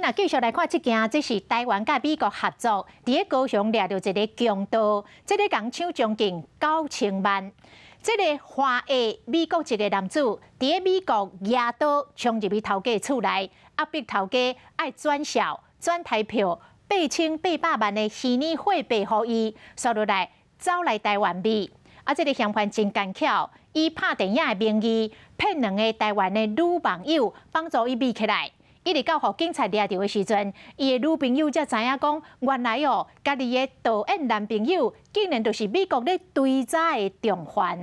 咱若繼續來看這件，這是台灣佮美國合作，佇咧高雄掠著一个強盜，這个共搶將近9000萬。這个華裔美國籍的男子，佇咧美國舉刀衝入去頭家厝內，壓迫頭家愛轉數轉台票8800萬的虛擬貨幣予伊，煞落來走來台灣覓。啊，這个嫌犯真奸巧，以拍電影的名義騙兩个台灣的女網友幫助伊匿起來。一直到予警察掠著的時陣，伊的女朋友才知影講，原來哦，家己的導演男朋友竟然就是美國咧追查的重犯。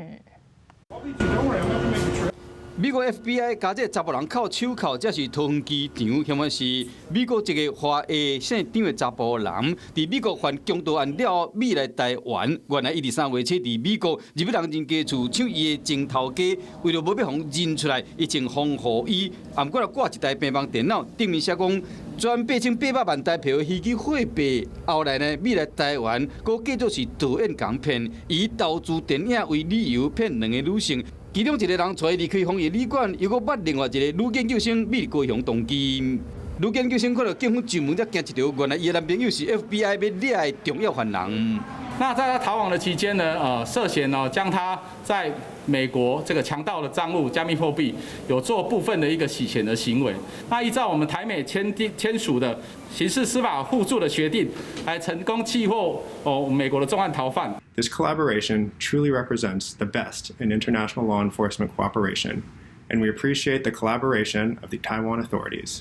美國 FBI 共這个查埔人銬手銬，這是桃園機場，嫌犯是美國一个華裔姓張的查埔人，佇美國犯強盜案了後，匿來台灣。原來伊佇3月初佇美國入去人人家厝搶伊的前頭家，為著無欲予認出來，伊穿防護衣，毋過掛一台平板電腦，頂面寫講轉8800萬台票的虛擬貨幣，後來呢，匿來台灣，閣假做是導演共騙，以投資電影為理由騙兩个女性。其中一个人帶伊離開防疫旅館，又閣捌另外一个女研究生匿高雄當機。女研究生看到警方上門才驚一跳，原來伊的男朋友是 FBI 欲掠的重要犯人。那在他逃亡的期間呢，涉嫌呢將他在美國這個強盜的贓物加密貨幣有做部分的一個洗錢的行為。那依照我們台美簽訂簽署的刑事司法互助的協定，來成功緝獲哦美國的重案逃犯。 This collaboration truly represents the best in international law enforcement cooperation, and we appreciate the collaboration of the Taiwan authorities.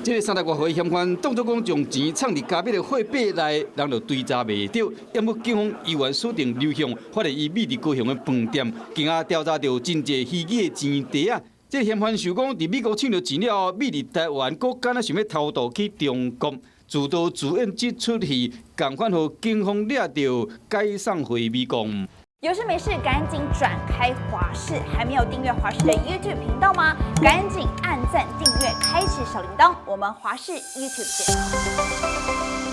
這个30外歲嫌犯當作講將錢藏佇加密的貨幣內，人就追查袂著。毋過警方依然鎖定流向，發現伊匿佇高雄的飯店，更加調查著真濟虛擬的錢袋仔。這个嫌犯想講，佇美國搶著錢了後，匿佇台灣，閣敢若想欲偷渡去中國，自導自演這齣戲，仝款予警方掠著，解送回美國。有事沒事趕緊轉開華視，還沒有訂閱華視的 YouTube 頻道嗎？趕緊按讚、訂閱、開啟小鈴鐺，我們華視 YouTube 見。